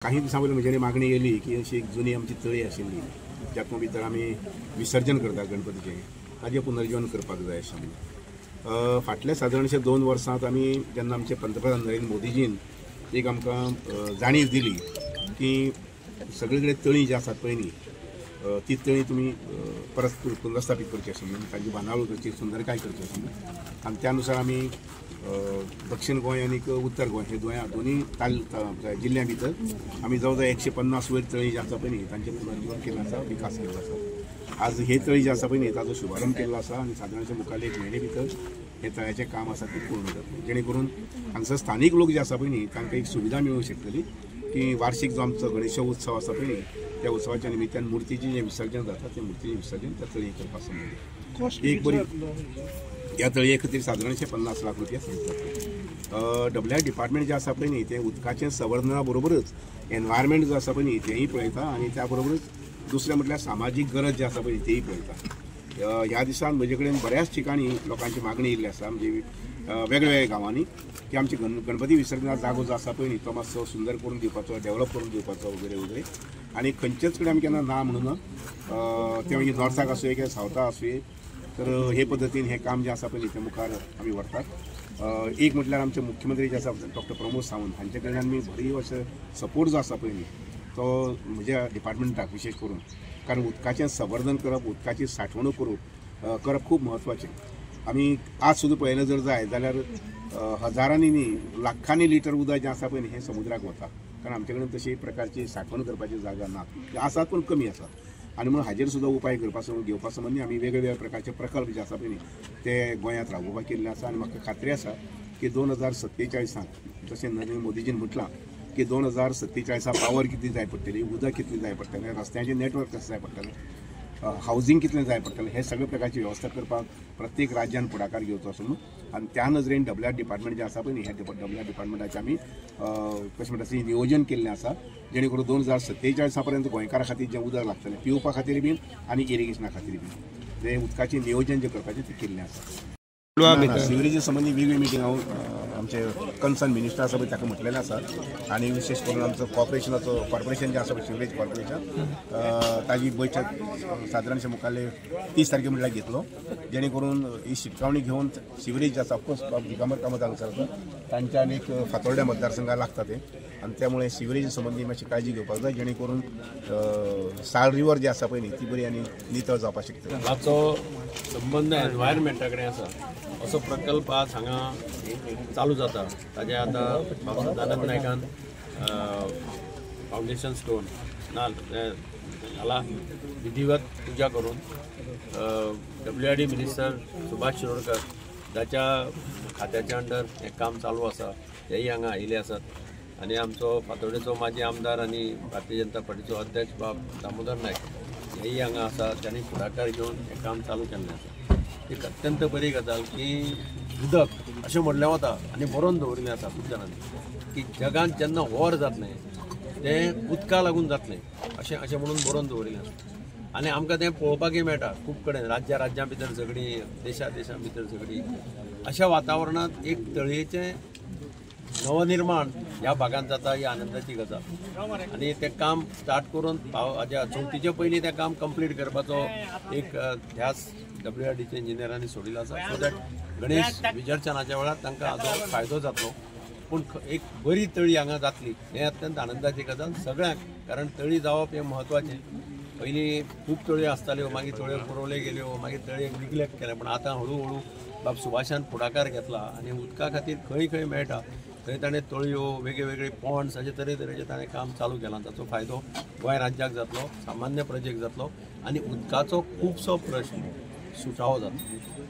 काही दिसां पयलीं म्हजेर मागणी येयली की अशी एक जुनी आमची तळी आशिल्ली ज्यातून भितर आमी विसर्जन करता गणपतीचें, ताजें पुनर्जीवन करपाक जाय अशें म्हणून. फाटल्या सादारणशे 2 वर्सांत आमी जेन्ना आमचे पंतप्रधान नरेंद्र मोदीजीन एक आमकां जाणीव दिली की सगळे कडेन तळी जी आसात पळय न्ही ती तळी तुमी परत पुनर्स्थापीत करची अशें म्हणून, ताजी बांदावळ करची, सुंदरकाय करची अशें म्हणून. आनी त्या नुसार आमी दक्षिण गोंय आनी उत्तर गोंय हे दोनूय जिल्ल्या भितर आमी जवळ जवळ 150 वयर तळी जी आसा पळय न्ही तांचें पुनर्जीवन केल्लें आसा, विकास केल्लो आसा. आज हे तळी जी आसा पळय न्ही ताजो शुभारंभ केल्लो आसा आनी सादारणशे मुखारले 1 म्हयने भितर हे तळ्याचें काम आसा तें पूर्ण जातलें, जेणे करून हांगसर स्थानीक लोक जे आसा पळय न्ही तांकां एक सुविधा मेळूंक शकतली की वार्षिक जो आमचो गणेश उत्सव आसा पळय न्ही त्या उत्सवाच्या निमित्तान मुर्तीचें जें विसर्जन जाता तें मुर्तीचें विसर्जन त्या तळये करपा संबंदी एक बरी ह्या तळये खातीर सादारणशे 50 लाख रुपया खर्च जातले. डब्ल्यू आर डिपार्टमेंट जें आसा पळय न्ही तें उदकाचें संवर्धना बरोबरच एनवायरमेंट जो आसा पळय न्ही तेंय पळयता आनी त्या बरोबरच दुसरें म्हटल्यार सामाजीक गरज जी आसा पळय तेय पळयता. ह्या दिसान म्हजे कडेन बऱ्याच ठिकाणी लोकांची मागणी येयल्ली आसा, म्हणजे वेगळ्या गांवांनी की आमचे गणपती विसर्जना जागो जो आसा पळय न्ही तो मातसो सुंदर करून दिवपाचो, डेवलप करून दिवपाचो वगैरे वगैरे. आनी खंयचेच कडेन आमी केन्ना ना म्हणून तें मागीर नॉर्थाक आसूं किंवा सावथाक आसूं, तर हे पद्दतीन हें काम जें आसा पळय तें मुखार आमी व्हरतात. एक म्हटल्यार आमचे मुख्यमंत्री जे आसा डॉक्टर प्रमोद सावंत हांचे कडल्यान आमी बरी अशें सपोर्ट जो आसा पळय न्ही तो म्हज्या डिपार्टमेंटाक विशेश करून, कारण उदकाचें संवर्धन करप, उदकाची साठवणूक करप खूब म्हत्वाचें. आमी आज सुद्दां पळयलें जर जाय जाल्यार हजारांनी न्ही लाखांनी लिटर उदक जें आसा पळय न्ही हें समुद्राक वता, कारण आमचे कडेन तशी प्रकारची साठवण करपाची जागा ना, आसात पूण कमी आसात. आनी म्हणून हाजेर सुद्दां उपाय करपा घेवपा संबंदी आमी वेगवेगळ्या प्रकारचे प्रकल्प जे आसा पळय न्ही ते गोंयांत राबोवपाक केल्ले आसा. आनी म्हाका खात्री आसा की 2047 जशें नरेंद्र मोदीजीन म्हटलां की 2047 पावर कितली जाय पडटली, उदक कितलें जाय पडटलें, रस्त्यांचें नेटवर्क कशें जाय पडटलें, हावजींग कितलें जाय पडटलें, हे सगळे प्रकारची वेवस्था करपाक प्रत्येक राज्यान फुडाकार घेवचो असो म्हणून. आनी त्या नजरेन डब्ल्यू आर डिपार्टमेंट जें आसा पळय न्ही ह्या डब्ल्यू आर डिपार्टमेंटाचें आमी कशें म्हणटा नियोजन केल्लें आसा, जेणे करून 2047 पर्यंत गोंयकारां खातीर जें उदक लागतलें पिवपा खातीर बीन आनी इरिगेशना खातीर बीन तें उदकाचें नियोजन जें करपाचें तें केल्लें आसा. सिवरेजी संबंदी वेगळी मिटींग हांव आमचे कन्सर्न मिनिस्टर आसा पळय ताका म्हटलेलें आसा आनी विशेश करून आमचो कॉर्पोरेशनाचो कॉर्पोरेशन जें आसा पळय सिवरेज कॉर्पोरेशन ताजी बैठक सादारणशे मुखारले 30 तारखे म्हटल्यार घेतलो, जेणे करून ही शिटकावणी घेवन सिवरेज जे आसा ऑफकोर्स दिगंबर कामत हांगसर आसा तांच्या आनी एक फातोर्ड्या मतदारसंघाक लागता तें, आनी त्यामुळे सिवरेज संबंदी मातशी काळजी घेवपाक जाय जेणे करून साळ रिवर जी आसा पळय न्ही ती बरी आनी नितळ जावपाक शकता. हाचो संबंद एनवायरमेंटा कडेन आसा असो प्रकल्प आज हांगा चालू जाता. ताजे आतां बाब सदानंद नायकान फावंडेशन स्टोन ना घाला विधिवत पुजा करून W R D minister Subhash Shirodkar जाच्या खात्याच्या अंडर हें काम चालू आसा तेय हांगा आयिल्ले आसात. आनी आमचो फातोर्डेचो माजी आमदार आनी भारतीय जनता पार्टीचो अध्यक्ष बाब दामोदर नायक हेय हांगा आसा, तांणी फुडाकार घेवन हें काम चालू केल्लें आसा. एक अत्यंत बरी गजाल की उदक अशें म्हणलें वता आनी बरोवन दवरिल्लें आसा खूब जाणांनी की जगांत जेन्ना वॉर जातलें तें उदका लागून जातलें अशें अशें म्हणून बरोवन दवरिल्लें आसा. आनी आमकां तें पळोवपाकय मेळटा खूब कडेन, राज्या राज्यां भितर झगडीं, देशा देशां भितर झगडीं. अशा वातावरणांत एक तळयेचें नवनिर्माण ह्या भागांत जाता ही आनंदाची गजाल. आनी तें काम स्टार्ट करून चवथीचे पयलीं तें काम कंप्लीट करपाचो एक ध्यास डब्ल्यू आर डीच्या इंजिनियरांनी सोडिल्लो आसा, सो that Ganesh विसर्जनाच्या वेळार तांकां हाजो फायदो जातलो. पूण एक बरी तळी हांगा जातली हें अत्यंत आनंदाची गजाल सगळ्यांक, कारण तळी जावप हें म्हत्वाचें. पयलीं खूब तळयो आसताल्यो, मागीर तळयो पुरवल्यो गेल्यो, मागीर तळयेक निग्लेक्ट केलें, पूण आतां हळू हळू बाब सुभाषान फुडाकार घेतला आनी उदका खातीर खंय खंय मेळटा थंय ताणें तळयो, वेगळे वेगळे पॉन्ड्स अशे तरेतरेचें ताणें काम चालू केलां. ताचो फायदो गोंय राज्याक जातलो, सामान्य प्रजेक जातलो आनी उदकाचो खुबसो प्रश्न सुटावो जातलो.